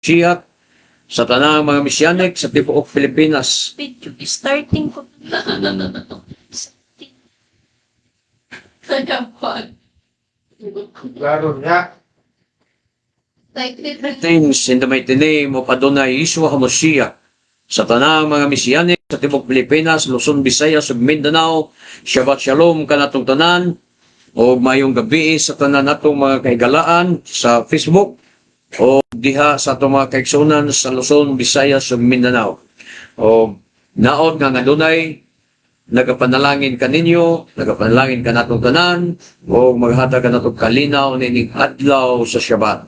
Shiat sa tanang mga Mesianic sa tibuok Pilipinas. Video starting ko. Klaro niya. Things in the mighty name of Adonai Yeshua HaMashiach sa tanang mga Mesianic sa tibuok Pilipinas, Luzon, Visayas ug Mindanao. Shabbat Shalom kanatong tanan o mayong gabi sa tanan natong mga kahigalaan sa Facebook o diha sa atong mga kaigsunan sa Luzon, Visayas ug Mindanao. O naot nga nga dunay nagapanalangin kaninyo, nagapanalangin kanatong tanan o maghatag kanatong kalinaw nining adlaw sa Shabbat.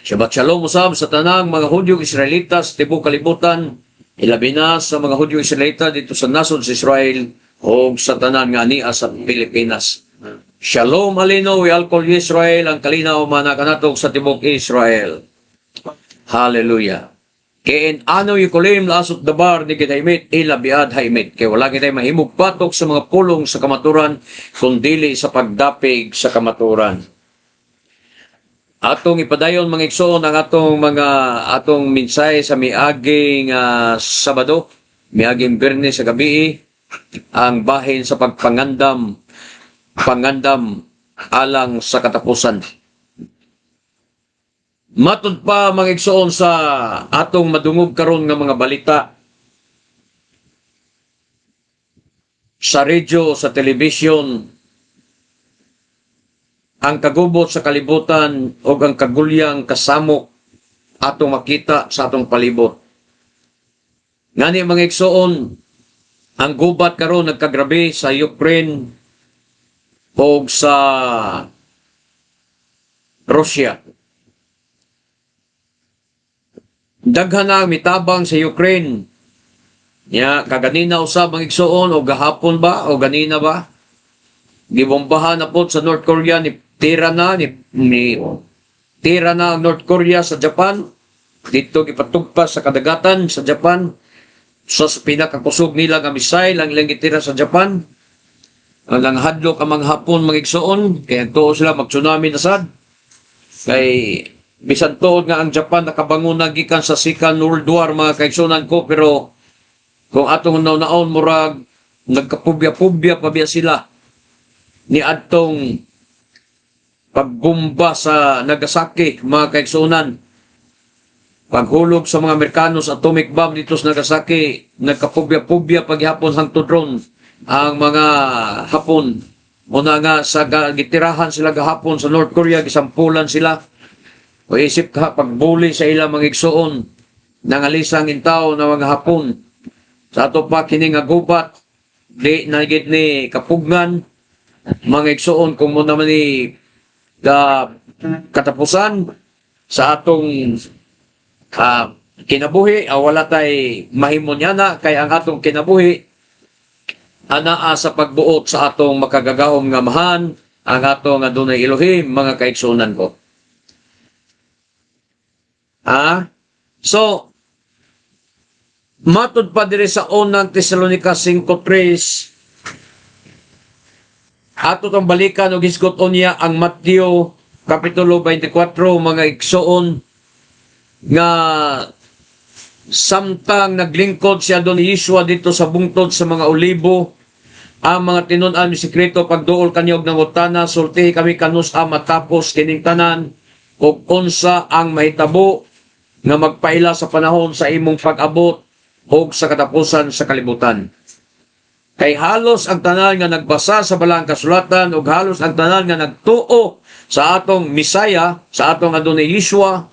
Shabbat Shalom usab sa tanang mga Hudyo Israelita sa tibuok kalibutan, ilabi na sa mga Hudyo Israelita dito sa nasod sa Israel o sa tanan nga ania sa Pilipinas. Shalom aleinu ve'al kol Israel, ang kalinaw mana kanato sa tibuok Israel. Hallelujah. Ki ein anu yecholim la'asot davar neged ha'emet ela be'ad ha'emet. Kay wala kitay mahimog batok sa mga pulong sa kamaturan kung dili sa pagdapig sa kamaturan. Atong ipadayon, mga igsoon, ang atong mga atong mensahe sa miaging Sabado, miaging Biyernes sa gabi, ang bahin sa pagpangandam, pangandam alang sa katapusan. Matud pa, mga igsoon, sa atong madungog karon nga mga balita sa radyo, sa television, ang kagubot sa kalibutan o ang kagulyang kasamok atong makita sa atong palibot. Ngani, mga igsoon, ang gubat karon nagkagrabe sa Ukraine o sa Russia. Daghan na ang mitabang sa Ukraine. Ya, kaganina usab, ang igsoon, o gahapon ba o ganina ba? Gibombahan na po sa North Korea ni tira na ni tira na ang North Korea sa Japan. Dito gipatugpas sa kadagatan sa Japan sa pinakakusog nila nga missile ang ilang gitira sa Japan. Ang hadlok ang mga Hapon, mga igsoon, kaya tuo sila mag-tsunami na sad. Kay bisan tuod nga ang Japan nakabangon na gikan sa Second World War, mga kaigsunan ko, pero kung atong naon murag nagkapubya-pubya pa biya sila ni adtong pagbomba sa Nagasaki, mga kaigsunan. Paghulog sa mga Amerikano sa atomic bomb dito sa Nagasaki, nagkapubya-pubya paghapon hangtod ron ang mga Hapon. Una nga sa gitirahan sila gahapon sa North Korea, gisampulan sila. O isip ka, pagbuli sa ilang mga igsuon, nangalisang intaw na mga Hapon. Sa ato pa kini nga gubat, di na gid ni kapugngan, mga igsuon, kung mo naman ni katapusan sa atong kinabuhi, wala tay mahimo niya na, kay ang atong kinabuhi anaa sa pagbuot sa atong makagagahom nga Amahan, ang atong Adonai Elohim, mga kaigsunan ko. Ah? So, matud pa diri sa Unang Tesalonica 5.3, ato tong balikan og hisgot unya ang Mateo Kapitulo 24, mga igsoon, nga samtang naglingkod si Adonai Yeshua dito sa bungtod sa mga olibo, ang mga tinun-an ni sekreto pagduol kaniya og nangutana, "Sultihi kami kanus-a matapos kining tanan ug unsa ang mahitabo nga magpaila sa panahon sa imong pag-abot ug sa katapusan sa kalibutan?" Kay halos ang tanan nga nagbasa sa Balaang Kasulatan ug halos ang tanan nga nagtuo sa atong Misaya, sa atong Adonai Yeshua,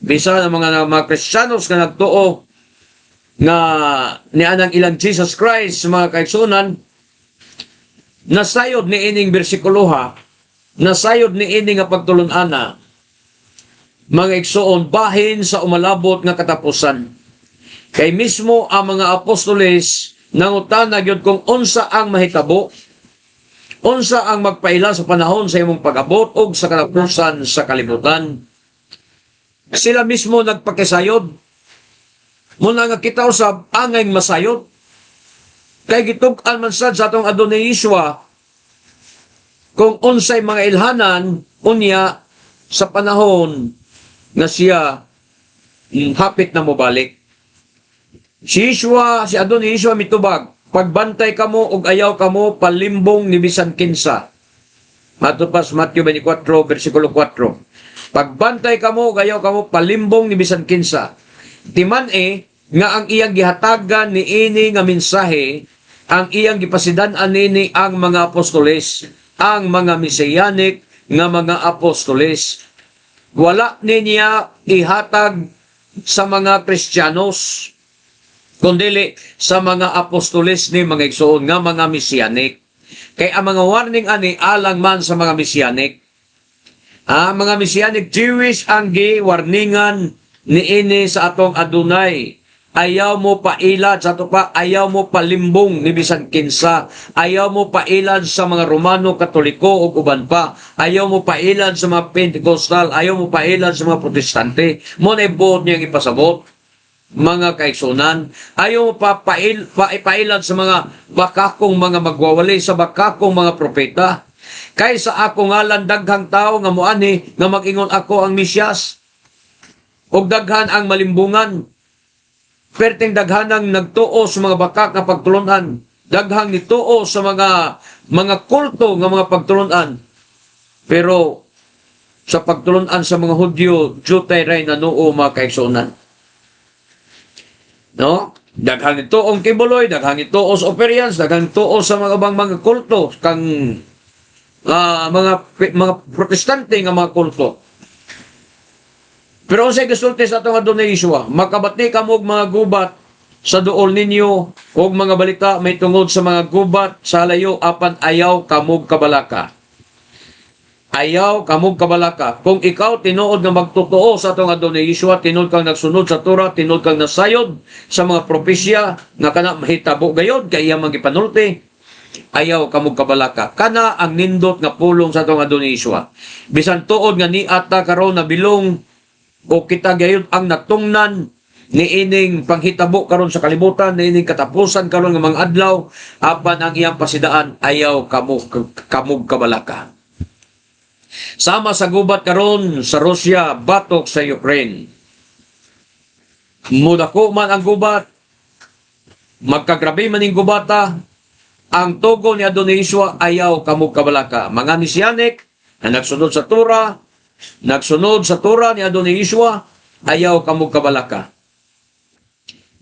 bisan ang mga Kristiyanos nga nagtuo nga nianang ilang Jesus Christ, mga kaigsunan, nasayod ni ining bersikuloha, nasayod ni ini nga pagtulun-ana, mga igsoon, bahin sa umalabot nga katapusan. Kay mismo ang mga apostoles nangutana gyud kung unsa ang mahitabo, unsa ang magpaila sa panahon sa imong pag-abot og sa katapusan sa kalibutan. Sila mismo nagpakisayod. Muna nga kita usab angay masayod. Kay gitug-an man sad sa atong Adonai Yeshua kung unsay mga ilhanan unya sa panahon nga siya Hapit na mobalik. Si Yeshua, si Adonai Yeshua mitubag, "Pagbantay kamo ug ayaw kamo palimbong ni bisan kinsa." Matod pas Matthew 24 versikulo 4. Pagbantay kamo ug ayaw kamo palimbong ni bisan kinsa. Timan-i nga ang iyang gihatagan ni ini nga mensahe, ang iyang gipasidan-an nini ang mga apostoles, ang mga messianic nga mga apostoles. Wala niya ihatag sa mga Kristiyanos, kundili sa mga apostoles ni, mga igsoon, nga mga messianic. Kay ang mga warning ani alang man sa mga messianic. Ang mga messianic Jewish ang gi-warningan niini sa atong Adonai. Ayaw mo pailad sa ato pa, ayaw mo palimbong ni bisan kinsa, ayaw mo pailad sa mga Romano Katoliko ug uban pa, ayaw mo pailad sa mga Pentecostal, ayaw mo pailad sa mga Protestante. Mao na buot niyang ipasabot, mga kaigsunan. Ayaw mo pa pailad sa mga bakakong mga magwawali, sa bakakong mga propeta. Kay sa ako ngalan daghang tao nga moanhi nga mag-ingon, "Ako ang Mesiyas." Ug daghan ang malimbungan. Perting daghanang nagtuo sa mga bakak nga pagtulunan. Daghang nituo sa mga kulto nga mga pagtulunan. Pero sa pagtulunan sa mga Hudyo, jutay ray nanuo, mga kaigsunan. No? Daghang nituong Quiboloy, daghang nituo sa Operians, daghang nituo sa mga ubang mga kulto kang mga mga Protestante nga mga kulto. Pero unsay gisulti sa atong Adonai Yeshua? "Makabati kamo og mga gubat sa duol ninyo ug mga balita may tungod sa mga gubat sa layo, apan ayaw kamog kabalaka." Ayaw kamog kabalaka. Kung ikaw tinuod nga magtotoo sa atong Adonai Yeshua, tinuod kang nagsunod sa Torah, tinuod kang nasayod sa mga propesya nga kana mahitabo gayod kay iyang gipanulti, ayaw kamog kabalaka. Kana ang nindot nga pulong sa atong Adonai Yeshua. Bisan tuod nga niata karon na bilong o kita gayud ang natungnan niining panghitabo karon sa kalibutan, niining katapusan karon nga mga adlaw, apan ang iyang pasidaan, ayaw kamo kamog kabalaka. Sama sa gubat karon sa Russia batok sa Ukraine. Mudako man ang gubat, magkagrabe man ning gubata, ang tugon ni Adonai Yeshua, ayaw kamo kabalaka. Mga Messianic na nagsunod sa Torah, nagsunod sa Torah ni Adonai Yeshua, ayaw kamo kabalaka.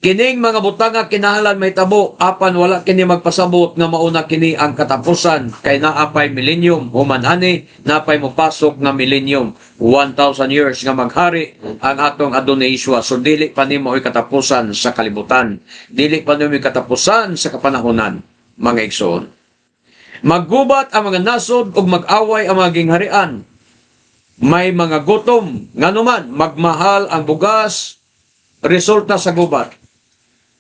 Kining mga butanga kinahanglan mahitabo, apan wala kini magpasabot nga mauna kini ang katapusan, kay naapay millennium. Human ani, napay mopasok nga millennium, 1,000 years nga maghari ang atong Adonai Yeshua. So dili pa ni mao'y katapusan sa kalibutan, dili pa ni mao'y katapusan sa kapanahonan, mga igsoon. Maggubat ang mga nasod ug mag-away ang mga gingharian. May mga gutom, nganuman magmahal ang bugas, resulta sa gubat.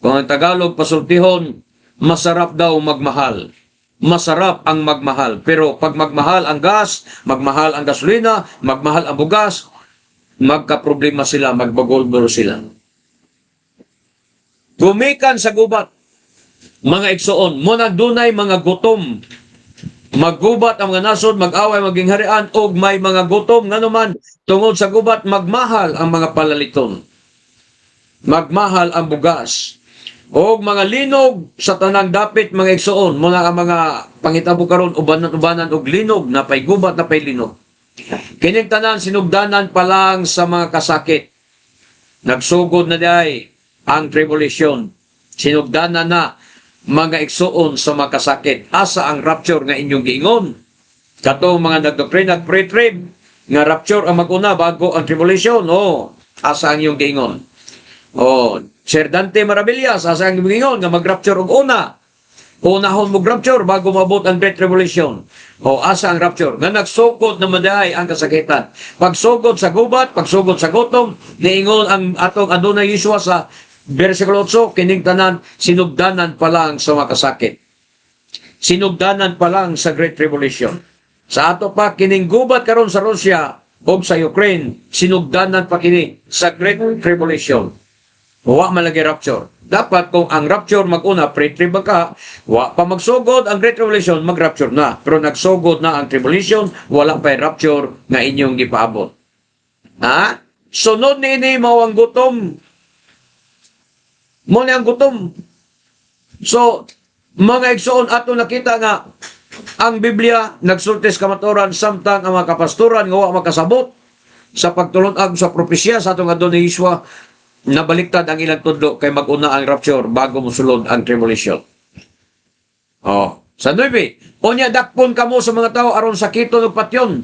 Kung ang Tagalog pasultihon, masarap daw magmahal. Masarap ang magmahal. Pero pag magmahal ang gas, magmahal ang gasolina, magmahal ang bugas, magka-problema sila, magbagolbol sila. Gumikan sa gubat, mga igsoon, mao na dunay mga gutom. Maggubat ang mga nasod, mag-away maging harian, og may mga gutom. Nganuman, tungod sa gubat, magmahal ang mga palaliton. Magmahal ang bugas. Og mga linog sa tanang dapit, mga igsoon, mao na ang mga pangitabo karon ubanan-ubanan og linog, napay gubat, napay linog. Kining tanan sinugdanan pa lang sa mga kasakit. Nagsugod na diay ang tribulation. Sinugdanan na, mga igsoon, sa mga kasakit. Asa ang rapture nga inyong giingon? Katong mga nagdoktrina pre-trib nga rapture ang mag-una bago ang tribulation. Oh, asa ang inyong giingon? Oh, Sir Dante Maravillas, asa ang giingon nga mag-rapture og una? Unahon mo rapture bago maabot ang Great Tribulation. O asa ang rapture? Nga nagsugod na maday ang kasakitan. Pagsugod sa gubat, pagsugod sa gutom, niingon ang atong Adonai Yeshua sa versikulo 8, kining tanan sinugdanan pa lang sa mga kasakit. Sinugdanan pa lang sa Great Tribulation. Sa ato pa, kining gubat karon sa Russia o sa Ukraine, sinugdanan pa kini sa Great Tribulation. Wa man lagi rapture. Dapat kung ang rapture mag-una, pre-trib ka, wa pa magsugod ang Great Tribulation, mag-rapture na. Pero nagsugod na ang tribulation, wala pa rapture nga inyong gipaabot. Ha? Sunod niini mao ang gutom. Mao ni ang gutom. So, mga igsoon, ato nakita nga ang Biblia nagsulti sa kamatuoran, samtang ang mga kapastoran nga wa makasabot sa pagtulon-ag sa propesya sa atong Adonai Yeshua, nabaliktad ang ilang tudlo, kay mag-una ang rapture bago mosulod ang tribulation. Oh, sa 9, unya dakpon kamo sa mga tao aron sakiton ug patyon.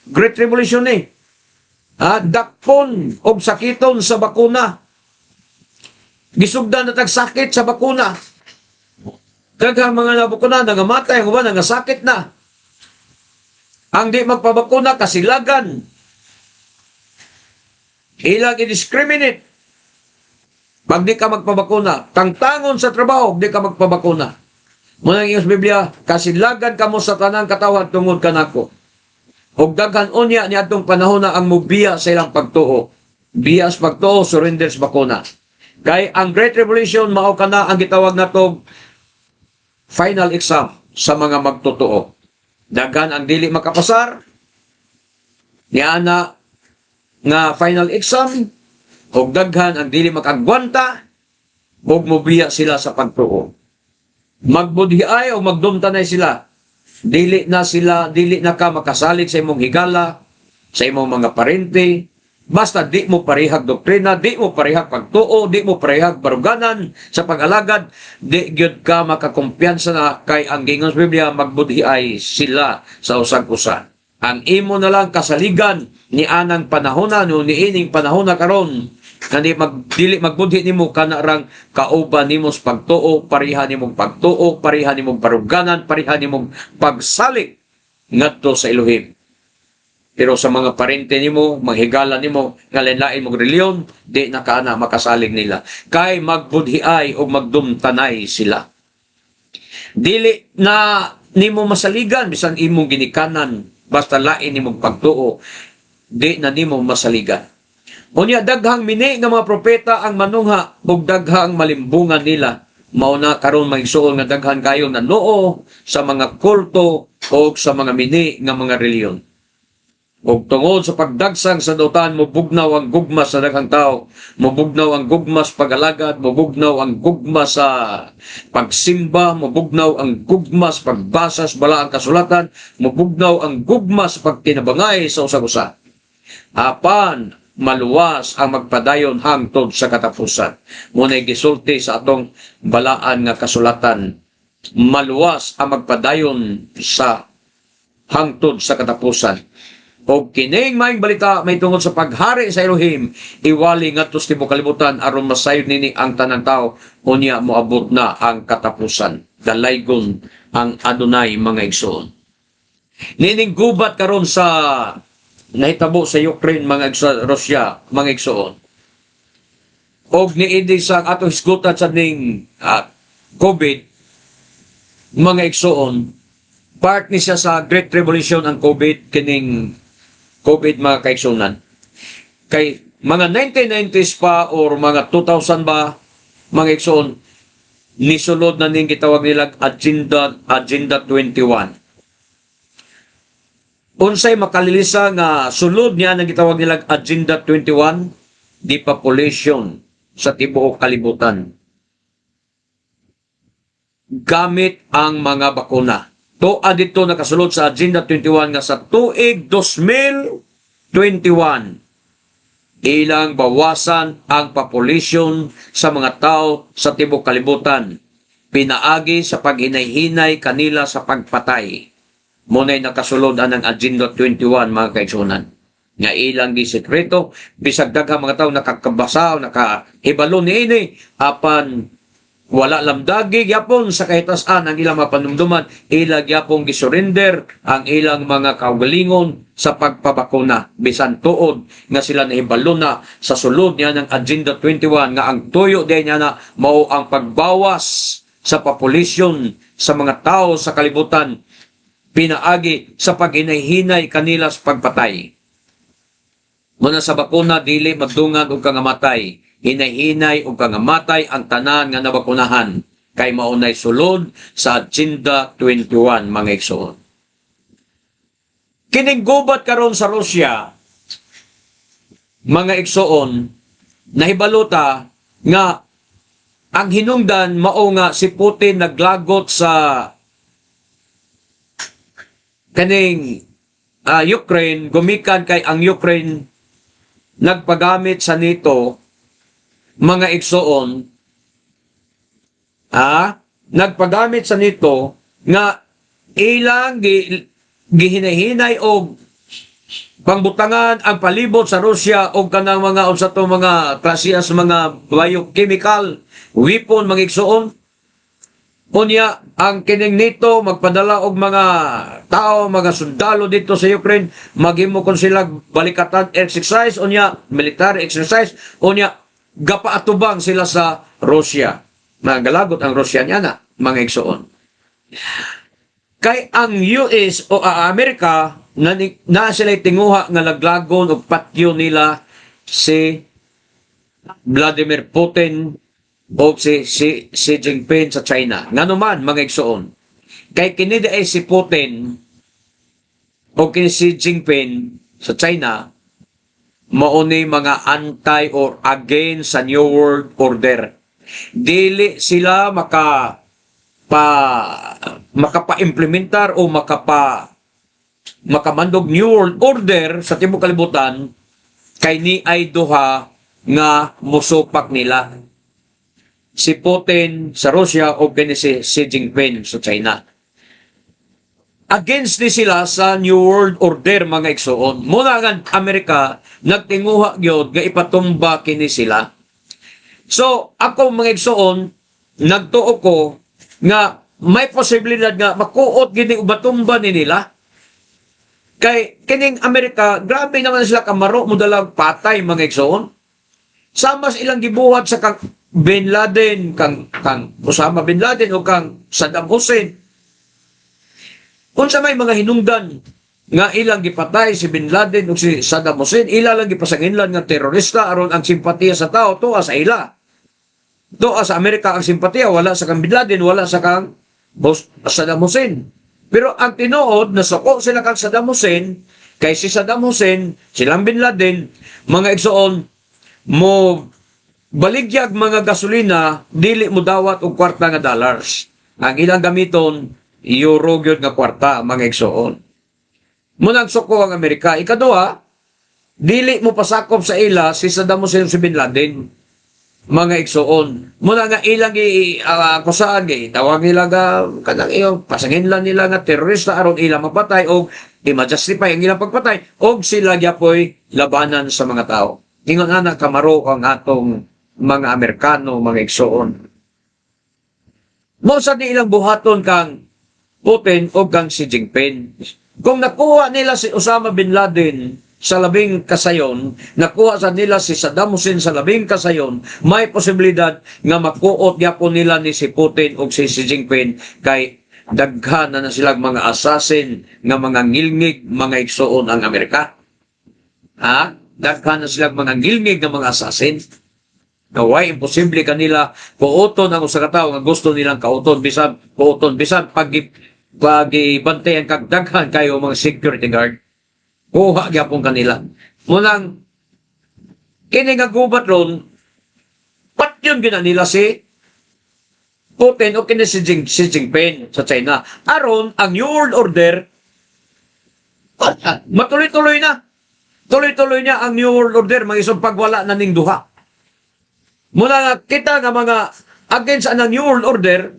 Great Tribulation ni. Ha, dakpon og sakiton sa bakuna. Gisugdan na tag sakit sa bakuna. Daghang mga nabakuna nangamatay, ang uban nangasakit na. Ang di magpabakuna, kasilagan. Ilang i-discriminate. Pag di ka magpabakuna, tangtangon sa trabaho, di ka magpabakuna. Mao nang ingon sa Biblia, kasilagan kamo sa tanang katawhan tungod kanako. Og daghan unya ni atong panahon na ang mubiya sa ilang pagtuo. Biya sa pagtuo, surrender sa bakuna. Kay ang Great Tribulation mao kana ang gitawag nato final exam sa mga magtotoo. Daghan ang dili makapasar niana nga final exam, ug daghan ang dili makagwanta ug mobiya sila sa pagtuo. Magbudhiay o magdumtanay sila. Dili na sila, dili na ka makasalig sa imong higala, sa imong mga parente, basta di mo parehag doktrina, di mo parehag pagtuo, di mo parehag baruganan sa pag-alagad, di gyud ka makakumpiyansa na, kay ang gingon sa Biblia, magbudhiay sila sa usag usa. Ang imo na lang kasaligan ni anang panahona no, niining panahona karon nga di mag dili magbudhi nimo, kana rang kauban nimo sa pagtuo, pareha nimong pagtuo, pareha nimong baruganan, pareha nimong pagsalig ngadto sa Elohim. Pero sa mga parente nimo, manghigala nimo, nga lain-lain mong reliyon, di na ka na makasalig nila. Kay magbudhiay o magdumtanay sila. Dili na nimo masaligan bisan imong ginikanan, basta lain nimong pagtuo, di na nimo masaligan. Unya daghang mini nga mga propeta ang manungha ug daghang malimbungan nila. Mao na karon, mga igsoon, nga daghan kayo nanuo sa mga kulto o sa mga mini nga mga reliyon. Ug tungod sa pagdagsang sa dautan, mubugnaw ang gugma sa daghang tao, mubugnaw ang gugma sa pag-alagad, mubugnaw ang gugma sa pagsimba, mubugnaw ang gugma sa pagbasa sa balaang kasulatan, mubugnaw ang gugma sa pagtinabangay sa usag-usa. Apan maluwas ang magpadayon hangtod sa katapusan. Mao na'y gisulti sa atong balaan nga kasulatan. Maluwas ang magpadayon sa hangtod sa katapusan. Og kining maayong balita may tungod sa paghari sa Elohim iwali ngadto sa tibuok kalibutan aron masayod nini ang tanang tao, unya moabot na ang katapusan. Dalaygon ang Adonai, mga igsoon. Nining gubat karon sa nahitabo sa Ukraine, mga igsoon, Russia, mga igsoon. Og niini sa atong hisgutan sa ning COVID, mga igsoon, part ni siya sa Great Tribulation ang COVID, kining COVID, mga kaigsunan. Kay mga 1990s pa or mga 2000 ba, mga igsoon, nisulod na ning gitawag nila Agenda Agenda 21. Unsay makalilisa nga sulod niya ang gitawag nila Agenda 21? Depopulation sa tibuok kalibutan gamit ang mga bakuna. Tuad dito nakasulod sa Agenda 21 nga sa tuig 2021 ilang bawasan ang population sa mga tao sa tibuok kalibutan pinaagi sa paghinay-hinay kanila sa pagpatay. Mao na'y nakasulod anang Agenda 21, mga kaigsunan. Nga ilang gisekreto, bisag daghang mga tao nakakabasa o nakahibalo niini, apan wala lamdagi gyapon sa kahitasan ang ilang mga panumduman, ila gyapon gisurrender ang ilang mga kaugalingon sa pagpabakuna, bisan tuod nga sila nahibalo na sa sulod niya ng Agenda 21 nga ang tuyo din niya na mao ang pagbawas sa population sa mga tao sa kalibutan pinaagi sa paghinay-hinay kanila sa pagpatay. Muna sa bakuna, dili magdungan og kangamatay. Hinay-hinay og kangamatay ang tanan nga nabakunahan, kay mao nay sulod sa Agenda 21, mga igsoon. Kining gubat karon sa Russia Mga igsoon, nahibaluta nga ang hinungdan mao nga si Putin naglagot sa kaning Ukraine gumikan kay ang Ukraine nagpagamit sa NATO, mga igsoon, nagpagamit sa NATO nga ilang gihinahinay og pangbutangan ang palibot sa Russia og kanang mga unsa to, mga klase sa mga biochemical weapon, mga igsoon. Unya, ang kining NATO magpadala og mga tao, mga sundalo dito sa Ukraine, maghimo kon sila balikatan exercise, unya military exercise, unya gapaatubang sila sa Russia. Nagalagot ang Russia niya na, mga igsoon. Kay ang US o Amerika na sila tinguha nga laglagon og patyo nila si Vladimir Putin o si Xi Jinping sa China. Ngano man, mga igsoon? Kay kini ay si Putin o kini si Jinping sa China mao ni mga anti or against sa New World Order. Dili sila makapa-implementar o makamandog New World Order sa tibuok kalibutan kay ni ay duha nga musupak nila, si Putin sa Russia o kini si Xi Jinping sa China. Against ni sila sa New World Order, mga igsoon. Muna nga Amerika nagtinguha gyud nga ipatumba kini sila. So, ako, mga igsoon, nagtuo ko nga may posibilidad nga makuot gini matumba ni nila. Kay kining Amerika, grabe naman sila kamaro mo dalag patay, mga igsoon. Sama sa ilang gibuhat sa kang Bin Laden, kang Osama Bin Laden o kang Saddam Hussein. Unsa may mga hinungdan nga ilang gipatay si Bin Laden o si Saddam Hussein, ila lang gipasanginlan nga terorista aron ang simpatiya sa tao tuwa sa ila. Tuwa sa Amerika ang simpatiya, wala sa kang Bin Laden, wala sa kang Saddam Hussein. Pero ang tinuod, nasuko sila kang Saddam Hussein, kay si Saddam Hussein, silang Bin Laden, mga igsoon, mo baligyag mga gasolina, dili mo dawat og kwarta nga dollars. Ang ilang gamiton, euro gyud nga kwarta, mga igsoon. Munang suko ang Amerika. Ikaduha, dili mo pasakop sa ila si Saddam Hussein, si Bin Laden, mga igsoon. Muna nga ilang akusahan gi tawag nila nga kanang iyo pasanginlan nila nga terorista aron ila mapatay og i-justify ang ilang pagpatay og sila gyapoy labanan sa mga tao. Ingon ana kamaro ang atong mga Amerikano, mga igsoon. Mo sa di ilang buhaton kang Putin o kang Xi Jinping. Kung nakuha nila si Osama Bin Laden sa labing kasayon, nakuha sa nila si Saddam Hussein sa labing kasayon, may posibilidad nga makuot gyapon nila ni si Putin o si Xi Jinping kay daghan na na silang mga assassin nga mga ngilngig, mga igsoon, ang Amerika. Ha? Daghan na silang mga ngilngig nga mga assassin. Naway imposible kanila kuoton ang usa ka tawo nga gusto nilang kauton, bisan kuoton bisan pag pagibantayan kag daghan kayo mga security guard. Kuha gyapon kanila. Munang kini nga gubat ron, patyon gina nila si Putin o kini si Jinping sa China. Aron ang New World Order matuloy-tuloy na. Tuloy-tuloy niya ang New World Order, mga isang pagwala na ning duha. Muna nga kita nga mga against ang New World Order,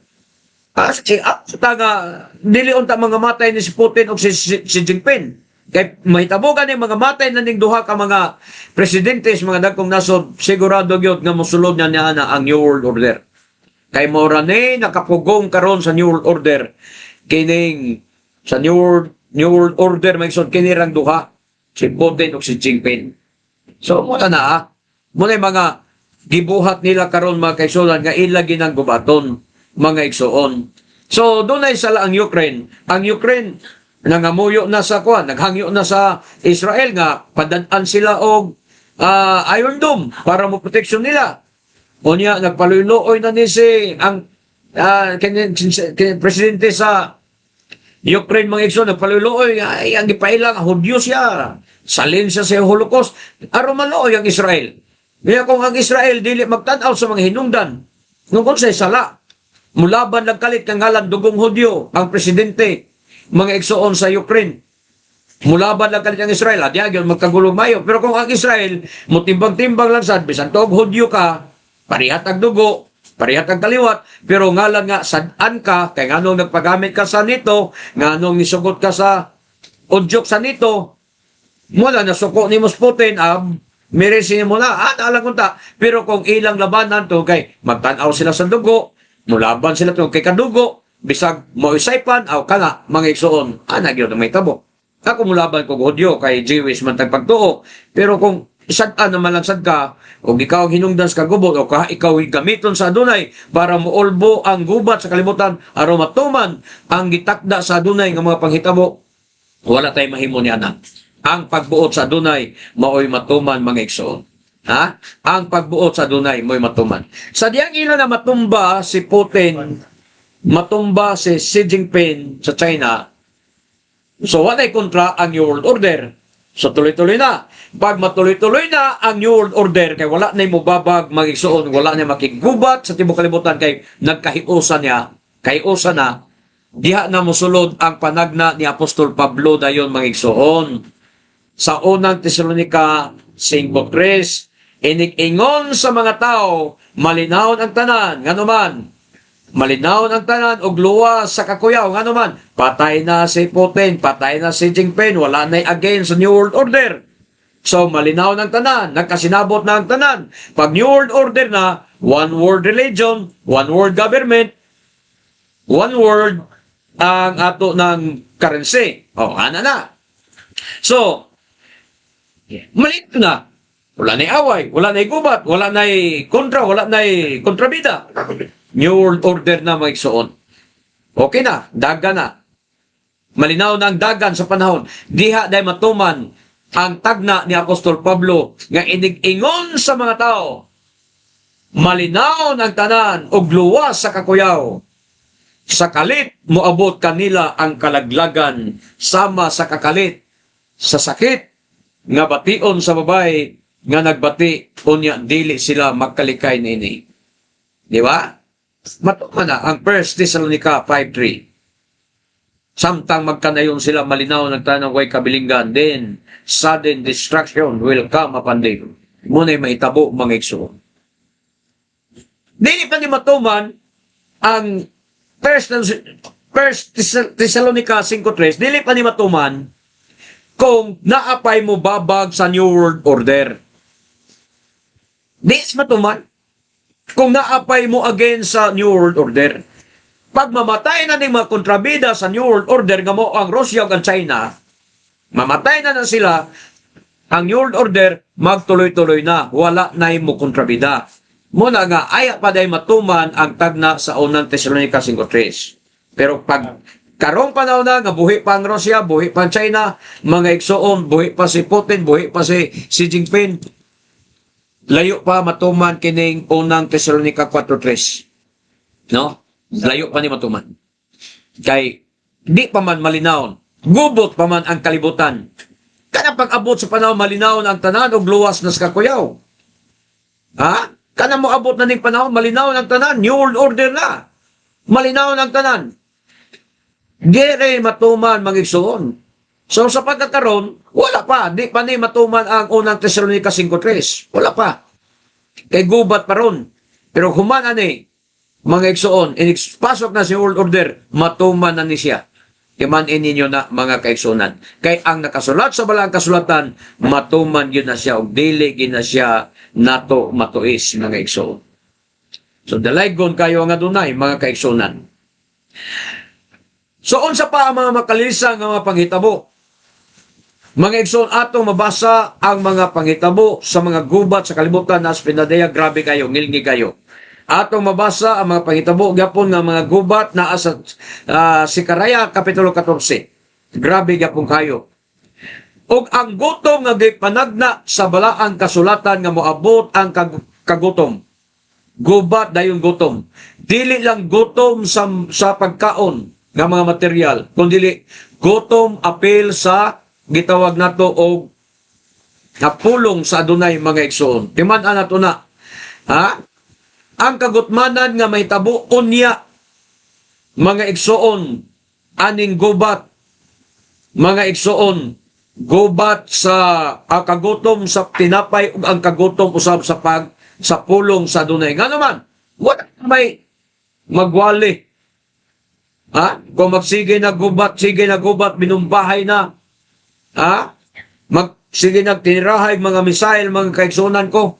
ta nga dili unta mga matay ni si Putin o si Jinping. Kay mahitabo gani mga matay na ning duha ka mga presidente sa mga dagkong nasod, sigurado gyud nga mosulod niya niya na ang New World Order. Kay mao ra ni nakapugong karon sa New World Order, kining sa New World Order, may kini rang duha, si Putin ug si Jinping. So mo na. Mo na yung mga gibuhat nila karon, mga kaigsuonan, nga ila ginang gubaton, mga igsuon. So dunay sala ang Ukraine. Ang Ukraine nangamuyo na sa kuan, naghangyo na sa Israel nga padan-an sila og Iron Dome para mo protection nila. Unya nagpaluy-luoy na ni si ang kini presidente sa Ukraine, mga igsoon, nagpaluloy, ay, ang gipailang, Hudyo siya. Salin siya sa Holocaust. Aron maluoy ang Israel. Kaya kung ang Israel dili magtan-aw sa mga hinungdan, nung kung sa'y sala, mulaban lang kalit kang ngalan dugong Hudyo, ang presidente, mga igsoon, sa Ukraine. Mulaban lang kalit ang Israel, adi agyon magkagulong mayo. Pero kung ang Israel, mutimbang-timbang lang sad, bisan tuog Hudyo ka, parihat ang dugo, parihat ang kaliwat, pero ngalan nga sad-an ka, kay nganong nagpagamit ka sa nito, nganong nisugot ka sa udyok sa nito, mula nasuko ni Mos Putin, meresi mo na, alang kunta. Pero kung ilang labanan to, kay magtanaw sila sa dugo, mulaban sila to kay kadugo, bisag moisaypan, aw kana, mga igsoon, ana gyud ang may tabo. Ako mulaban ko Hudyo kay Jewish man tag pagtuo. Pero kung sad-an naman lang sad ka, o ikaw ang hinungdan sa kagubot, o ka, ikaw gamiton sa Adunay para muulbo ang gubat sa kalibutan, aron matuman ang gitakda sa Adunay nga mga panghitabo, wala tay mahimo ni ana. Ang pagbuot sa Adunay maoy matuman, mga igsoon. Ha? Ang pagbuot sa Adunay mo'y matuman. Sa diyang ila na matumba si Putin, matumba si Xi Jinping sa China, so walay kontra ang New World Order. So tuloy-tuloy na. Pag matuloy-tuloy na ang New World Order, kay wala na mubabag, mga igsoon, wala na makigubat sa tibok kalibutan kay nagkahiusa niya, kahiusa na, diha na mosulod ang panagna ni Apostol Pablo dayon, mga igsoon. Sa Unang Tesalonika 5.3, inig-ingon sa mga tao, malinawon ang tanan, ngano man, malinawon ang tanan og luwas sa kakuyaw, ngano man, patay na si Putin, patay na si Jinping, wala na against sa New World Order. So malinaw ng tanan, nagkasinabot na ang tanan. Pag New World Order na, one world religion, one world government, one world ang ato ng currency. O, ana na. So, maliit na. Wala na away, wala na gubat, wala na kontra, wala na kontrabida. New World Order na, mga igsoon. Okay na, daga na. Malinaw na ang dagan sa panahon. Diha day matuman ang tagna ni Apostol Pablo nga inig-ingon sa mga tao. Malinaw ang tanan og luwas sa kakuyaw. Sa kalit moabot kanila ang kalaglagan sama sa kakalit sa sakit nga bation sa babae nga nagbati, unya dili sila magkalikay niini. Di ba? Matuman na ang 1 Thessalonica 5.3. Samtang magkanayon sila, malinaw ng tanang way kabilinggan, then sudden destruction will come upon them. Muna'y mahitabo, mga igsoon. Dili pa ni matuman ang First Thessalonica 5.3, dili pa ni matuman kung naapay mo babag sa New World Order. Di is matuman kung naapay mo against sa New World Order. Pag mamatay na ning mga kontrabida sa New World Order nga mo ang Russia ug ang China, mamatay na na sila, ang New World Order magtuloy-tuloy na, wala na mo kontrabida. Muna nga, aya pa day matuman ang tagna sa Unang Thessalonica 5.3. Pero pag karong panahon na nga buhi pa ang Russia, buhi pa ang China, mga igsoon, buhi pa si Putin, buhi pa si Xi Jinping, layo pa matuman kining Unang Thessalonica 4.3. No? Layo pa ni matuman. Kay di pa man malinawon. Gubot pa man ang kalibutan. Kanang pag-abot sa panahon malinawon ang tanan og luwas na sa kakuyaw. Ha? Kanang moabot na ning panahon malinawon ang tanan, New World Order na. Malinawon ang tanan. Dire matuman, mga igsoon. So sa pagkakaroon, wala pa. Di pa ni matuman ang Unang Tesalonica 5.3. Wala pa. Kay gubat pa ron. Pero human ani, mga igsoon, pasok na si World Order, matuman na ni siya. Iman ninyo na, mga kaigsunan. Kay ang nakasulat sa balaang kasulatan, matuman yun na siya, og dili gyud na siya nato matuis, mga igsoon. So dalaygon kayo nga dunay, mga kaigsunan. So unsa pa ang mga makalisa nga mga panghitabo? Mga igsoon, atong mabasa ang mga panghitabo sa mga gubat sa kalibutan na Pinadea, grabe kayo, ngilngi kayo. Atong mabasa ang mga panghitabo gyapon nga mga gubat naa sa Zechariah Kapitulo 14. Grabe gyapon kayo. Og ang gutom nga gipanagna sa balaang kasulatan nga moabot ang kagutom. Gubat dayon gutom. Dili lang gutom sa pagkaon. nga mga material, kundi gutom apil sa gitawag nato og napulong sa Adunay, mga igsoon. Timan-an nato na. Ha? Ang kagutmanan nga mahitabo unya, mga igsoon, aning gubat, mga igsoon, gubat sa ang kagutom sa tinapay ug ang kagutom usab sa pulong sa Adunay. Nga naman, wala may magwali. Ha? Kung magsige na gubat, sige na gubat, binumbahay na. Ha? Sige nagtinirahay mga missile, mga kaigsunan ko.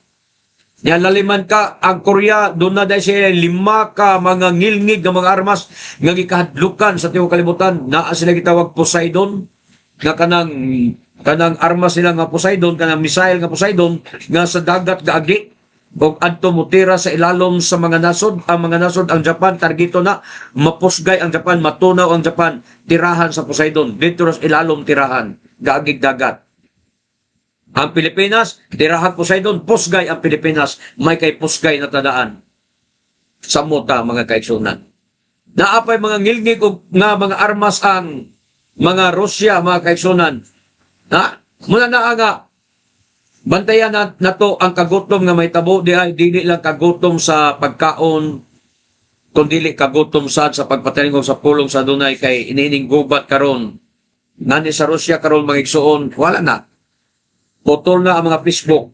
Yan laliman ka, ang Korea, doon na dahil sila lima ka mga ngilngig nga mga armas nga gikahadlukan sa tibuok kalibutan. Naa sila gitawag Poseidon, nga kanang armas nila nga Poseidon, kanang missile nga Poseidon, nga sa dagat gaagi og adto mutira sa ilalom sa mga nasod. Ang mga nasod, ang Japan, targeto na mapusgay ang Japan, matunaw ang Japan, tirahan sa Poseidon dito sa ilalom, tirahan gaagig dagat. Ang Pilipinas, tirahan Poseidon, pusgay ang Pilipinas, may kay pusgay na tadaan sa mota, mga kaigsunan. Naapay mga ngilngig og nga mga armas ang mga Rusya, mga kaigsunan. Na, muna na nga bantayan na nato ang kagutom nga mahitabo di ay dili lang kagutom sa pagkaon kundi kagutom sad sa pagpatalingog sa pulong sa Adunay, kay inining gubat karon nani sa Rusya karon, mga igsuon, wala na, putol na ang mga Facebook.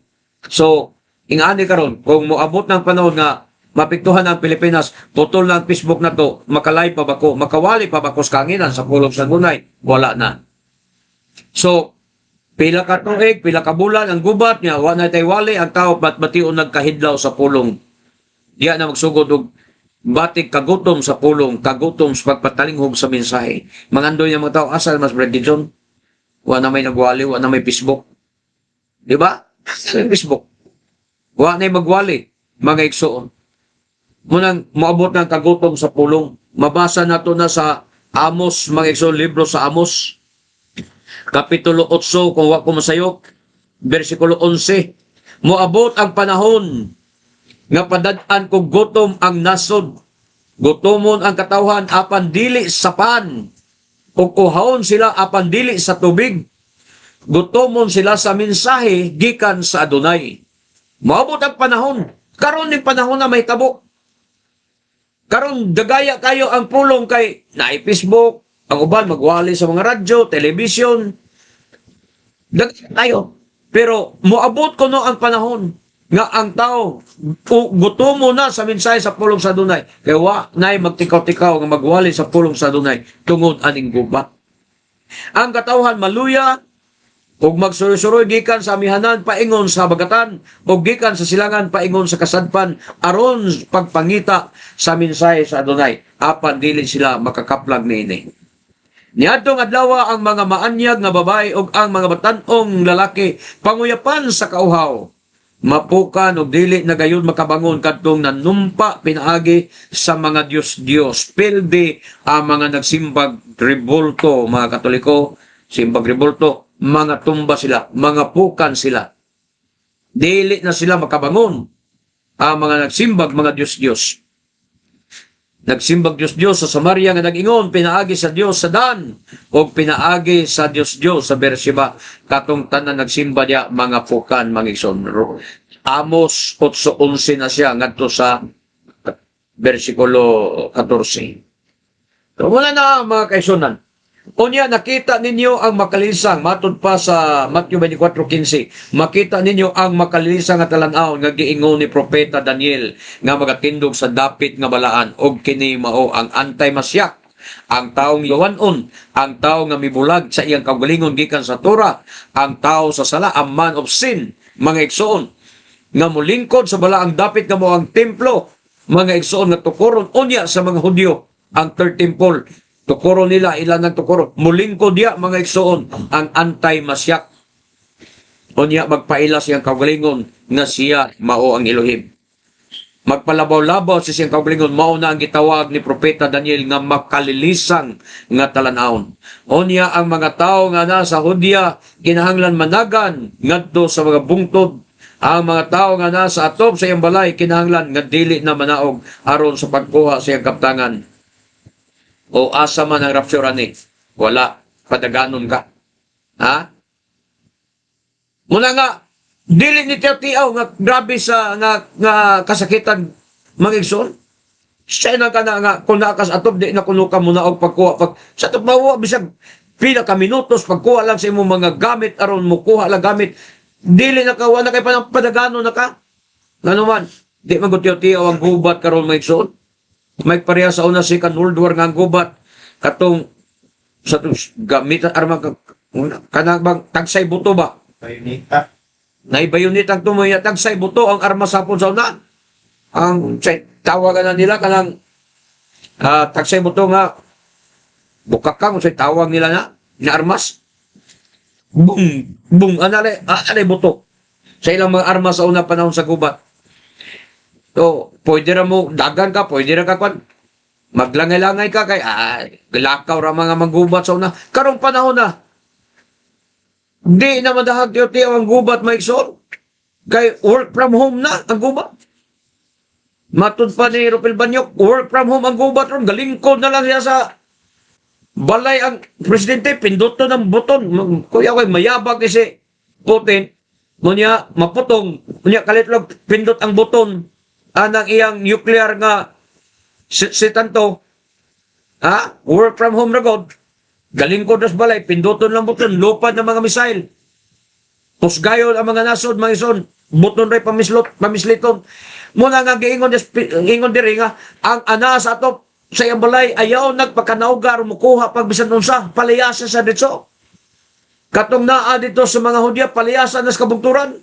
So ingani karon, kung moabot ng panahon nga mapiktuhan ang Pilipinas, putol na ang Facebook na to, makalay pa ba ko, makawali pa ba ko sa kanginan sa pulong sa Adunay? Wala na. So pila ka tuig, pila ka bulan ang gubat niya, wa na tay wali ang tao, bat bation nagkahidlaw sa pulong. Diya na magsugod og batik kagutom sa pulong, kagutom sa pagpatalinghog sa mensahe. Mangandoy ng mga tao, "Asa mas Brad John? Wa na may nagwali, wa na may Facebook." Di ba? Sa Facebook. Wa na may magwali, mga igsoon. Munang moabot ng kagutom sa pulong. Mabasa nato na sa Amos, mga igsoon, libro sa Amos. Kapitulo 8, kung wa ko masayop, versikulo 11. "Moabot ang panahon nga padad-an kog gutom ang nasod. Gutomon ang katawhan apan dili sa pan. Ug uhawon sila apan dili sa tubig. Gutomon sila sa mensahe gikan sa Adunay." Moabot ang panahon. Karon ning panahon na mahitabo. Karon dagaya kayo ang pulong kay naay Facebook, ang uban magwali sa mga radyo, television. Dagaya tayo. Pero moabot kuno ang panahon nga ang tao gutomo na sa mensahe sa pulong sa Adunay. Kay wa nay magtikaw-tikaw nga magwali sa pulong sa Adunay tungod aning gubat. "Ang katawhan maluya ug magsuroy-suroy gikan sa amihanan paingon sa habagatan ug gikan sa silangan paingon sa kasadpan aron pagpangita sa mensahe sa Adunay, apan dili sila makakaplag niini. Niadtong adlaw, ang mga maanyag nga babae ug ang mga batan-ong lalaki panguyapan sa kauhaw. Mapukan ug dili na gayon makabangon kadtong nanumpa pinaagi sa mga Diyos-Diyos." Pildi ang mga nagsimbag rebulto, mga Katoliko, simbag rebulto, mga tumba sila, mga pukan sila. Dili na sila makabangon ang mga nagsimbag mga Diyos-Diyos. Nagsimbag Diyos-Diyos sa Samaria nga nag-ingon pinaagi sa Dios sa Dan o pinaagi sa Diyos-Diyos sa Beersheba. Katong tanan nagsimba niya, mga pukan, mga igsoon. Amos 8:11 na siya ngadto sa versikulo 14. So, wala na, mga kaigsunan. Unya, nakita ninyo ang makalilisang, matod pa sa Matthew 24:15, makita ninyo ang makalilisang nga talan-awon nga giingon ni Propeta Daniel nga magatindog sa dapit nga balaan, og kini mao ang anti-Masyak, ang taong yawanon, ang tao nga mibulag sa iyang kaugalingon gikan sa Torah, ang tao sa sala, ang man of sin, mga igsoon, nga mulingkod sa balaang dapit nga mao ang templo, mga igsoon, nga tukoron unya sa mga Hudyo, ang third temple. Tukoro nila, ilan ang tukoro. Mulingkod diya, mga igsoon, ang anti-Masyak. Unya magpaila siyang kaugalingon nga siya mao ang Elohim. Magpalabaw-labaw sa siyang kaugalingon, mao na ang gitawag ni Propeta Daniel nga makalilisang nga talan-awon. Unya ang mga tao nga nasa Judea kinahanglan managan ngadto sa mga bungtod. Ang mga tao nga nasa atop sa iyang balay kinahanglan nga dili na manaog aron sa pagkuha sa iyang kaptangan. O asa man ang rapture ani? Wala. Padaganon ka. Ha? Muna nga, dili ni tiyaw nga grabe sa nga kasakitan, mga igsoon. Siya na ka na nga, kung naakas atop, di na kuno ka muna og pagkuha. Pag, sa atop, mawa, bisag pila ka minutos, pagkuha lang sa imong mga gamit, aron mo kuha lang gamit, dili na ka, wala kay panang padagano na ka. Ngano man, di man gud tiyaw ang gubat karon, mga igsoon. May pareha sa una, Second World War, nga ang gubat, katong sa itong gamit arma kanang bang tagsay buto ba? Bayoneta. Naibayonit ang tumoy, tagsay buto ang armas hapon sa una. Ang say, tawagan na nila kanang tagsay buto nga bukakang, say tawag nila na na armas. Bung bung anale anale buto sa ilang mga armas sa una panahon sa gubat. So, pwede ra mo dagan ka, pwede ra ka kwan. Maglangay-langay ka kay lakaw ra mga manggubat sa una. Karong panahon na, di na madahag tiyo ang gubat, mga igsoon. Kay work from home na ang gubat. Matud pa ni Rupil Banyok, work from home ang gubat ron. Galingkod na lang siya sa balay ang presidente, pinduto ng buton. Kuya kay mayabag ni si Putin. Munya maputong, munya kalit lang pindot ang buton anang iyang nuclear nga si tanto. Ha? Work from home na god. Galingkod na sa balay, pinduton lang buton, lupad ng mga missile. Pusgayon ang mga nasod, mga ison, buton ray pamislot, pamisliton. Muna nga giingon ingon diri nga ang ana sa atop sa iyang balay ayaw nagpakanaugar mukuha pag bisan unsa, palayasa sa ditso. Katong naa dito sa mga Hudya, palayasa na sa kabugturan.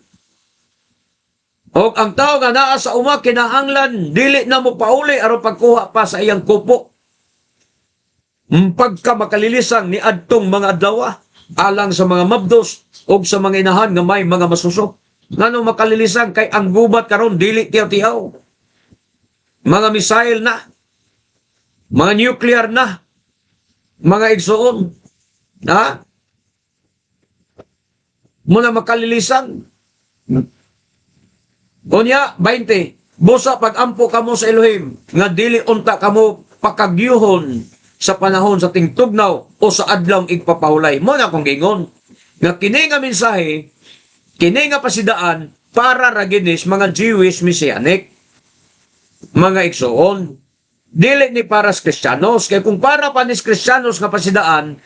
Og ang tao nga naa sa uma kinahanglan dili na mo pauli aron pagkuha pa sa iyang kupo. Pagka makalilisang ni adtong mga adlaw alang sa mga mabdos og sa mga inahan nga may mga masuso. Ngano makalilisang? Kay ang gubat karon dili tiyaw-tiyaw. Mga missile na, mga nuclear na, mga igsoon. Ha? Muna makalilisan. Unya, 20. Busa pag-ampo kamo sa Elohim, nga dili unta kamo pakagyuhon sa panahon sa tingtugnaw o sa adlawng igpapahulay. Mo na akong gingon nga kini nga mensahe, kini nga pasidaan para ra ginis mga Jewish Messianic, mga igsoon. Dili ni para sa Kristiyanos. Kay kung para pa ni Kristiyanos nga pasidaan,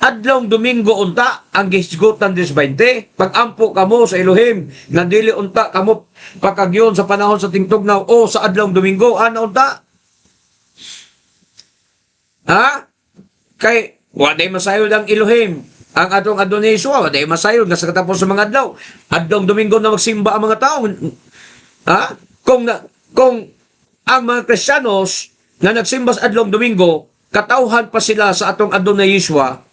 adlawng Domingo unta ang gihisgutan des 20. Pag-ampo kamo sa Elohim, nga dili unta kamo pakagyon sa panahon sa tingtugnaw o sa adlawng Domingo, ana unta. Ha? Kay wa day masayod ang Elohim. Ang atong Adonai Yeshua, wa day masayod nga sa katapos sa mga adlaw, adlawng Domingo na magsimba ang mga tao. Ha? Kung ang mga Kristiyanos na nagsimba sa adlawng Domingo, katawhan pa sila sa atong Adonai Yeshua,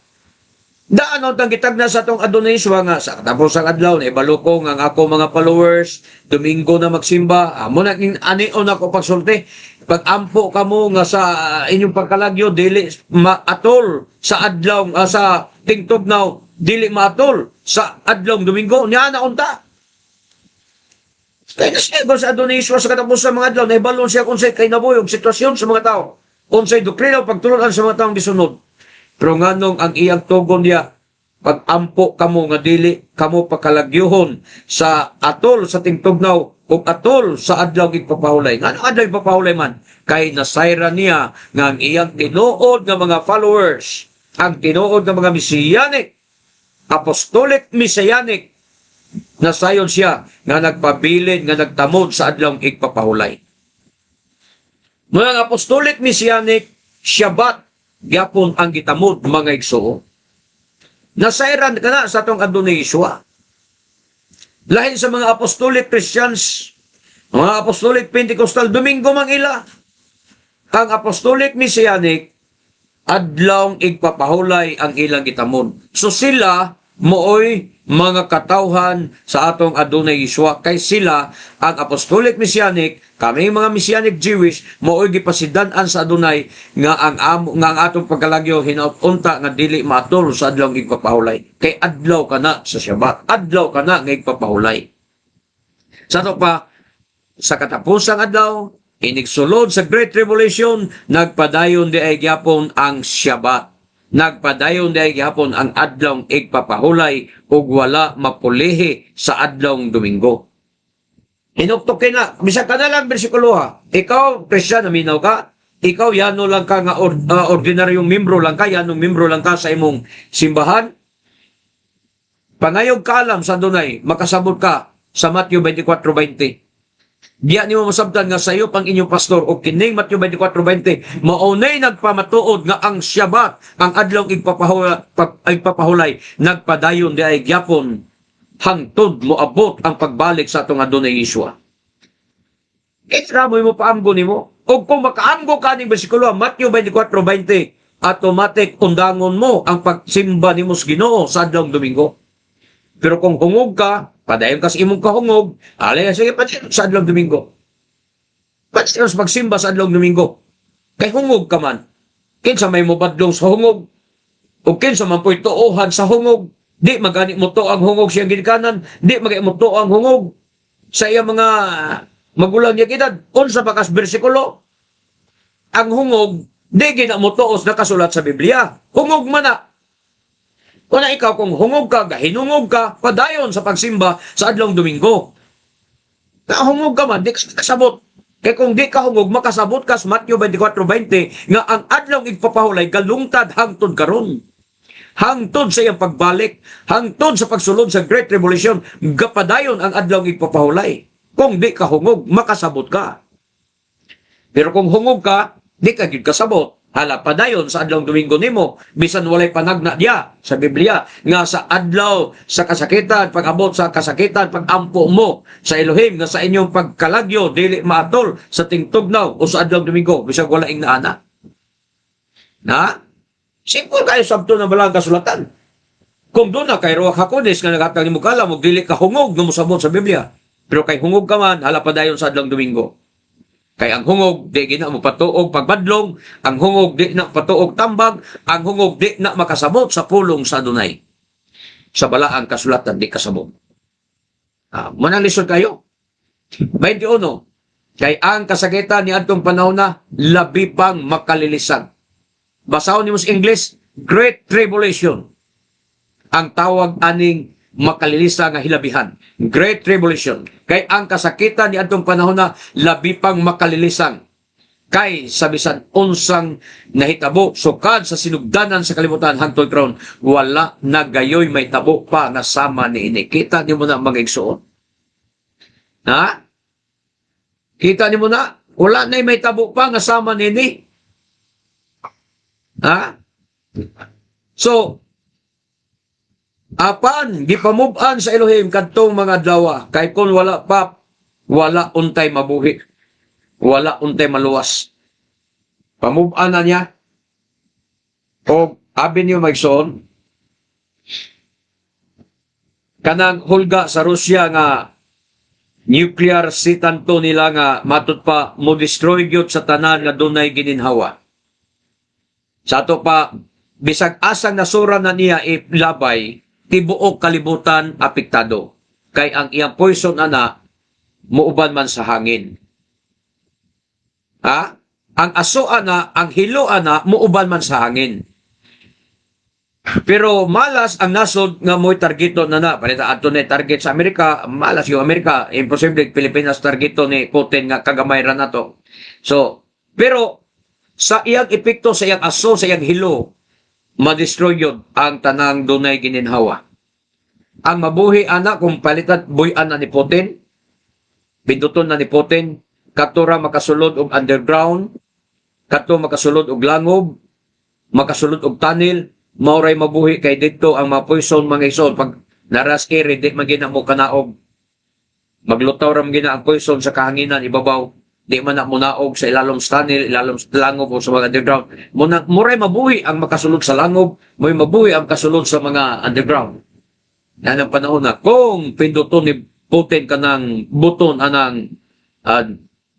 daan ang gitagna sa atong Adonai Yeshua nga sa katapos ang adlaw na ibalo ko nga ang ako mga followers Domingo na magsimba. Amo na ning anion ako pagsulti: pag-ampo kamo nga sa inyong pagkalagyo dili maatol sa adlaw sa tingtugnaw, dili maatol sa adlawng Domingo, niya na unta. Kaya nasiyagon sa Adonai Yeshua sa katapos sa mga adlaw, nahibalo siya kung sa'y kinabuhi sitwasyon sa mga tao, kung sa'y doktrina o pagtulunan sa mga taong gisunod. Pero nganong ang iyang tugon niya, pag-ampo kamo nga dili kamo pakalagyuhon sa atol sa tingtugnaw o atol sa adlaw igpapahulay. Ngano adlaw igpapahulay man? Kay nasayra niya nga ang iyang tinuod nga mga followers, ang tinuod nga mga Messianic, Apostolic Messianic, nasayon siya nga nagpabilin nga nagtamod sa adlaw igpapahulay. Mga Apostolic Messianic, Shabbat gyapon ang gitamod, mga igsoon. Nasayran ka na sa atong Adonai Yeshua. Lahin sa mga Apostolic Christians, mga Apostolic Pentecostal, Domingo mang ila. Ang Apostolic Messianic, adlawng igpapahulay ang ilang gitamod. So sila mooy mga katawhan sa atong Adonai Yeshua kay sila ang Apostolic Messianic, kami mga Messianic Jewish mooy gipasidan-an sa Adonai nga ang amo nga ang atong pagkalagyo hinaut unta nga dili maatol sa adlaw igpapahulay, kay adlaw ka na sa Shabbat, adlaw ka na nga igpapahulay. Sa ato pa sa katapusang adlaw Inigsulod sa Great Tribulation, nagpadayon diay gyapon ang Shabbat. Nagpadayon diay gyapon ang adlawng igpapahulay ug wala mapulihi sa adlawng Domingo. Hinuktok na, bisag ka na lang bersikulo ha. Ikaw, Christian, naminaw ka. Ikaw, yano lang ka nga ordinaryong membro lang ka, yanong membro lang ka sa imong simbahan. Pangayog kaalam sa Adonay, makasabot ka sa Matthew 24:20. Diya nimo masabtan nga sayo pang inyong pastor o kining Matthew 24:20 maunay nagpamatuod nga ang Shabbat, ang adlawng igpapahulay, nagpadayon diay gyapon hangtod moabot ang pagbalik sa atong Adonay Yeshua. Itra mo mo paamgo nimo. O kung makaamgo ka ning bersikulo Matthew 24:20, automatic undangon mo ang pagsimba nimo sa Ginoo sa adlawng Domingo. Pero kung hungog ka, padayon ka sa imong kahungog, alay, sige, padayon sa adlawng Domingo. Padayon sa pagsimba sa adlawng Domingo. Kay hungog ka man. Kinsa may mobadlong sa hungog? O kinsa man po'y tuohan sa hungog? Di magani mo to ang hungog siyang ginikanan, di magani mo to ang hungog sa iyang mga magulang niya edad. Unsa pa kas bersikulo? Ang hungog, di gina mo tuos nakasulat sa Biblia. Hungog man na. Una ikaw, kung hungog ka, gahinungog ka, padayon sa pagsimba sa adlawng Domingo. Kahungog ka man, di ka kasabot. Kay kung di ka hungog, makasabot ka sa Matthew 24:20 nga ang adlawng igpapahulay galungtad hangtod karon. Hangtod sa iyang pagbalik, hangtod sa pagsulod sa Great Tribulation, gapadayon ang adlawng igpapahulay. Kung di ka hungog, makasabot ka. Pero kung hungog ka, di ka gyud kasabot. Hala padayon sa adlawng Domingo nimo, bisan walay panagna diya sa Biblia nga sa adlaw sa kasakitan, pag-abot sa kasakitan, pag-ampo mo sa Elohim nga sa inyong pagkalagyo dili maatol sa tingtugnaw o sa adlawng Domingo bisag wala ing naana. Na? Simple kayo sabto na balang kasulatan. Kung doon na kay Ruach Hakodesh nga naghatag nimo kaalam ug dili ka hungog nga mosabot sa Biblia. Pero kay hungog ka man, hala padayon sa adlawng Domingo. Kay ang hungog di gina mo patuog pagbadlong, ang hungog di na patuog tambag, ang hungog di na makasabot sa pulong sa Adonay. Sa balaang kasulatan di kasabot. Ah, mo nang lisod kayo. 21. Kay ang kasakitan ni adtong panahon na labi pang makalilisag. Basahon nimo sa English, Great Tribulation. Ang tawag aning makalilisa nga hilabihan. Great Tribulation. Kay ang kasakitan ni adtong panahon na labi pang makalilisang. Kay sa bisan unsang nahitabo sukad sa sinugdanan sa kalibutan hangtod karon, wala na gayoy may tabo pa nga sama niini. Kita nimo na, mga igsoon. Ha? Kita nimo na wala na may tabo pa nga sama niini. Ha? So, apan gipamub-an sa Elohim kadtong mga adlaw kay kung wala pa, wala untay mabuhi. Wala untay maluwas. Pamub-an na niya. O abi niyo, maigsoon, kanang hulga sa Rusya nga nuclear si tanto nila nga matud pa mo destroy gyud sa tanan nga dunay gininhawa. Sa ato pa, bisag asang nasura na niya ilabay, tibuok kalibutan apektado. Kay ang iyang poison ana muuban man sa hangin. Ha? Ang aso ana, ang hilo ana muuban man sa hangin. Pero malas ang nasod nga mo'y targeto na na. Panita adto na target sa Amerika, malas yung Amerika, imposible Pilipinas targeto ni Putin nga kagamay ra nato. So, pero sa iyang epekto, sa iyang aso, sa iyang hilo, ma-destroy yun ang tanang dunay gininhawa. Ang mabuhi ana kung palitan buy-an na ni Putin, pinduton na ni Putin, katura makasulod og underground, kato makasulod og langob, makasulod og tunnel, mauray mabuhi kay didto ang mga poison, mga ison, pag naras ere di man gina mo kanaog, maglutaw ra man gina ang poison sa kahanginan ibabaw, di man na munaog sa ilalom sa tunnel, ilalom sa langob o sa mga underground. Muna, muray mabuhi ang makasulod sa langob, mo'y mabuhi ang kasulod sa mga underground. Yan ang panahon na kung pinduton ni Putin kanang buton anang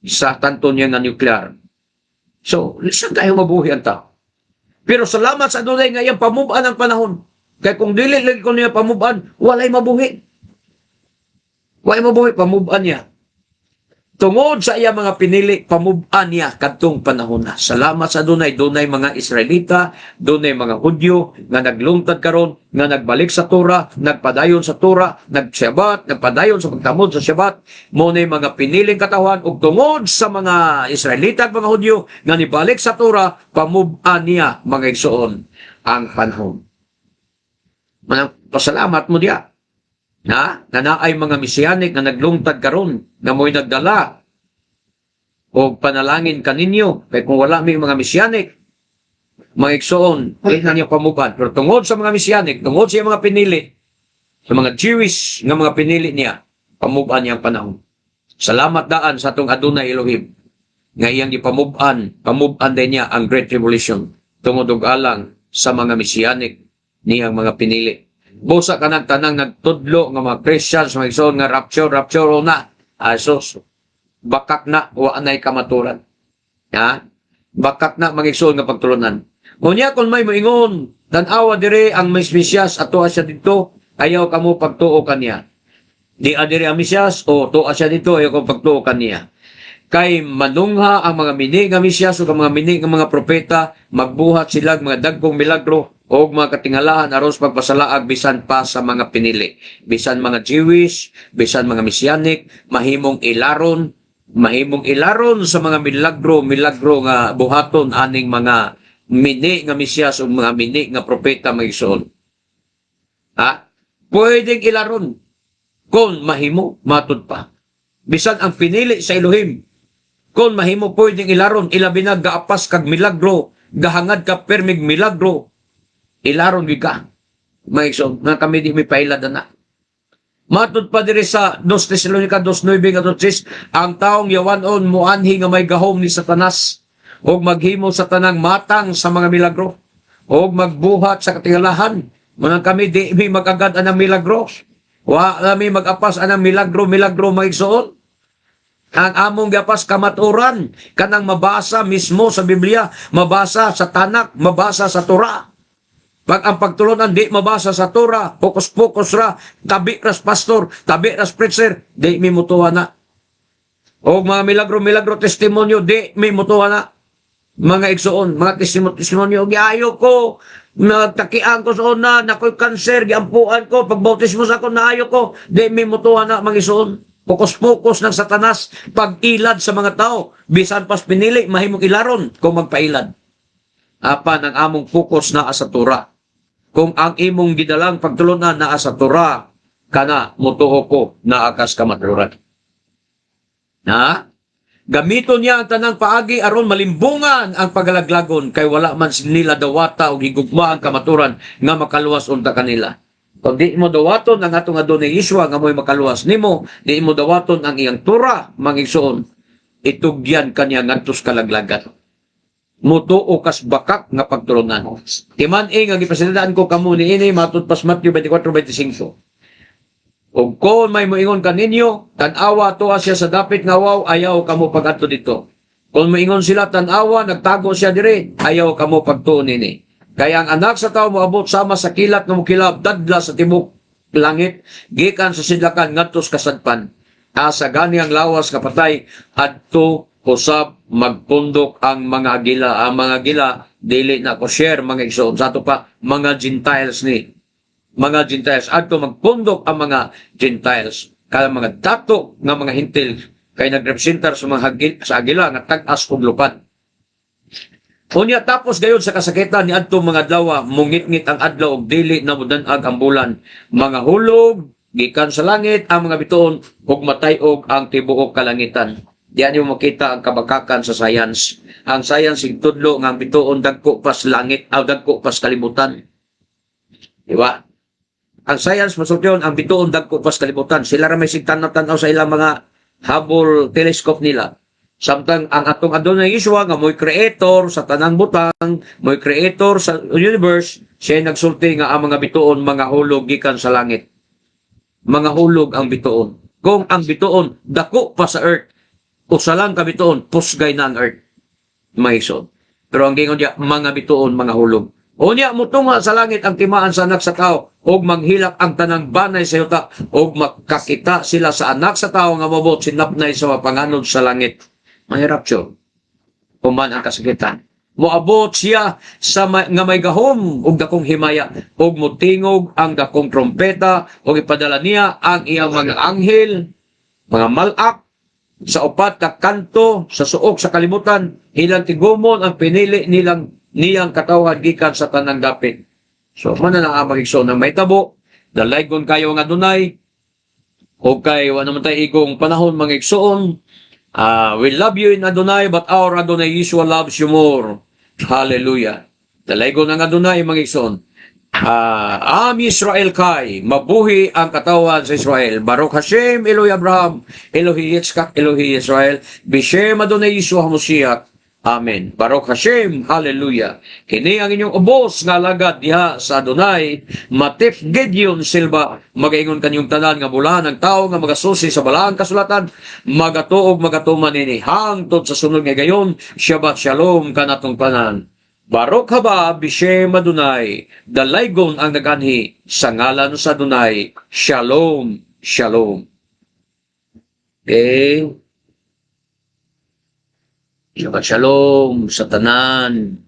sa tanto niya nga nuclear. So, lisod tayo mabuhi ang tao. Pero salamat sa Adonay nga iyang pamuban ang panahon. Kay kung dili lagi ko niya pamuban, walay mabuhi. Walay mabuhi, pamuban niya. Tungod sa iya mga pinili, pamub-an niya kadtong panahon na. Salamat sa Adunay, dunay mga Israelita, dunay mga Hudyo nga naglungtad karon, nga nagbalik sa Torah, nagpadayon sa Torah, nag-Shabbat, nagpadayon sa pagtamod sa Shabbat, mao nay mga piniling katawhan. Ug tungod sa mga Israelita at mga Hudyo nga nibalik sa Torah, pamub-an niya, mga igsoon, ang panahon. Manang pasalamat mo diya. Na naay mga Messianic nga naglungtad karon nga mo'y nagdala og panalangin kaninyo, kay kung wala may mga Messianic, mga igsoon, di na niyo pamub-an. Pero tungod sa mga Messianic, tungod sa mga pinili, sa mga Jewish nga mga pinili niya, pamub-an niya ang panahon. Salamat daan sa atong Adunay Elohim nga iyang gipamub-an, pamub-an din niya ang Great Tribulation tungod og alang sa mga Messianic niyang mga pinili. Busa kanang tanang nagtudlo nga mga Christians, mga igsoon, nga rapture, rapture na. Asos, bakak na, wa na'y kamaturan. Ha? Bakak na, mga igsoon, nga pagtulunan. Unya kung may moingon, "Tan-awa dire ang Mesiyas, ato siya dito," ayaw kamo pagtuo kaniya. "Di adiri ang Mesiyas o tuwa siya dito," ayaw kamo pagtuo kaniya. Kay manungha ang mga mini nga Mesiyas o ang mga mini nga mga propeta, magbuhat sila og mga dagkong milagro o mga katingalahan aron sa pagpasalaag bisan pa sa mga pinili. Bisan mga Jewish, bisan mga Messianic, mahimong ilaron sa mga milagro, milagro nga buhaton aning mga mini nga Mesiyas o mga mini nga propeta, mga igsoon. Ha? Pwedeng ilaron kung mahimo, matud pa. Bisan ang pinili sa Elohim, kung mahimo pwedeng ilaron, ilabi na gaapas kag milagro, gahangad ka permig milagro, ilaron gyud ka. Mga igsoon, nga kami di mi pailad na. Matud pa diri sa 2 Tesalonica 2:9 ngadto 10, ang taong yawanon muanhi nga may gahom ni Satanas ug maghimo sa tanang matang sa mga milagro ug magbuhat sa katingalahan. Munang kami di mi magagad anang milagro. Wa kami magapas anang milagro milagro, mga igsoon. Ang among gapas kamaturan kanang mabasa mismo sa Biblia, mabasa sa Tanak, mabasa sa Torah. Pag ang pagtulunan di mabasa sa Torah, focus-focus ra, tabi ras pastor, tabi ras preacher, di mi mutuwa na. O mga milagro-milagro testimonyo, di mi mutuwa na. Mga igsoon, mga testimonyo, giayo ko, nagtakian ko sa una, nakoy kanser, giampuan ko, pagbautismo sa ako, naayo ko, di mi mutuwa na, mga igsoon. Focus-focus ng Satanas, pag-ilad sa mga tao, bisan pas pinili, mahimong ilaron kung magpailad. Apan ang among focus naa sa Torah. Kung ang imong gidalang pagtulunan naa sa Torah, kana mutuo ko naa kas kamaturan. Na? Gamiton niya ang tanang paagi aron malimbungan ang pagalaglagon kay wala man nila dawata og higugma ang kamaturan nga makaluwas unta kanila. Kung di mo dawaton ang atong Adunay Yeshua nga mo'y makaluwas nimo, di mo dawaton ang iyang Torah, mga igsoon, itugyan kaniya ngadto sa kalaglagan. Mutuo kas bakak nga pagtulunan. Timan-i nga gipasinadaan ko kamo niini matud pas Matthew 24:25. Ug kung may moingon kaninyo, "Tan-awa, tuwa siya sa dapit nga awaw," ayaw kamo pagadto dito. Kung moingon sila, "Tan-awa, nagtago siya diri," ayaw kamo pagtuo nini. Kaya ang Anak sa Tao moabot sama sa kilat nga mokilab tadla sa tibok langit gikan sa sidlakan ngadto sa kasadpan. Asa gani ang lawas nga patay, adto usab magpundok ang mga agila. Ang mga agila dili na kosher, mga igsoon. Sa ato pa mga Gentiles ni. Mga Gentiles adto magpundok ang mga Gentiles. Kaya mga dato nga mga Hentil kay nagrepresentar sa mga sa agila nga tag-as ug lupad. Unya tapos gayon sa kasakitan ni adtong mga adlaw, mungitngit ang adlaw ug dili na modan-ag ang bulan. Mga hulog gikan sa langit ang mga bituon ug matay-og ang tibuok kalangitan. Diyan mo makita ang kabakakan sa science. Ang science igtudlo nga ang bituon dagko pas langit aw dagko pas kalibutan. Di ba? Ang science masulti ang bituon dagko pas kalibutan. Sila ra may sigtanaw-tanaw sa ilang mga Hubble telescope nila. Samtang ang atong Adunay Yeshua nga mo'y creator sa tanang butang, mo'y creator sa universe, siya nagsulti nga ang mga bituon mga hulog gikan sa langit. Mga hulog ang bituon. Kung ang bituon dako pa sa earth, usa lang ka bituon, pusgay na ang earth. May so. Pero ang gingon niya, mga bituon, mga hulog. Unya, mutunga sa langit ang timaan sa Anak sa Tao. Ug manghilak ang tanang banay sa yuta ug makakita sila sa Anak sa Tao nga moabot sinapnay sa mga panganod sa langit. May rapture. Human ang kasakitan. Moabot siya sa nga may gahom ug dakong himaya ug motingog ang dakong trompeta ug ipadala niya ang iyang mga anghel, mga malak, sa upat ka kanto sa suok sa kalibutan, ilang tigumon ang pinili nilang niyang katawhan gikan sa tanang dapit. So man na ang magigsoon ng mahitabo, dalaygon kayo nga Adunay o kay wa naman tayo igong panahon, mga igsoon. We love you in Adonai, but our Adonai Yeshua loves you more. Hallelujah. Dalaygon ang Adonai, mga igsoon. Am Israel kay, mabuhi ang katawan sa Israel. Baruch Hashem, Elohi Abraham, Elohi Yitzchak, Elohi Israel, Bishem Adonai Yeshua HaMashiach. Amen. Baruch Hashem, hallelujah. Kini ang inyong ubos nga alagad diha sa Adonai, Matif Gideon Silva, magaingon kanyong tanan nga bulahan ang tao nga magasusi sa balaang kasulatan, magatuog magatuman ini hangtod sa sunod nga gayon. Shabbat shalom kanatong tanan. Baruch haba bishem Adonai, dalaygon ang naganhi sa ngalan sa Adonai. Shalom, shalom. Okay. Shabbat shalom sa tanan.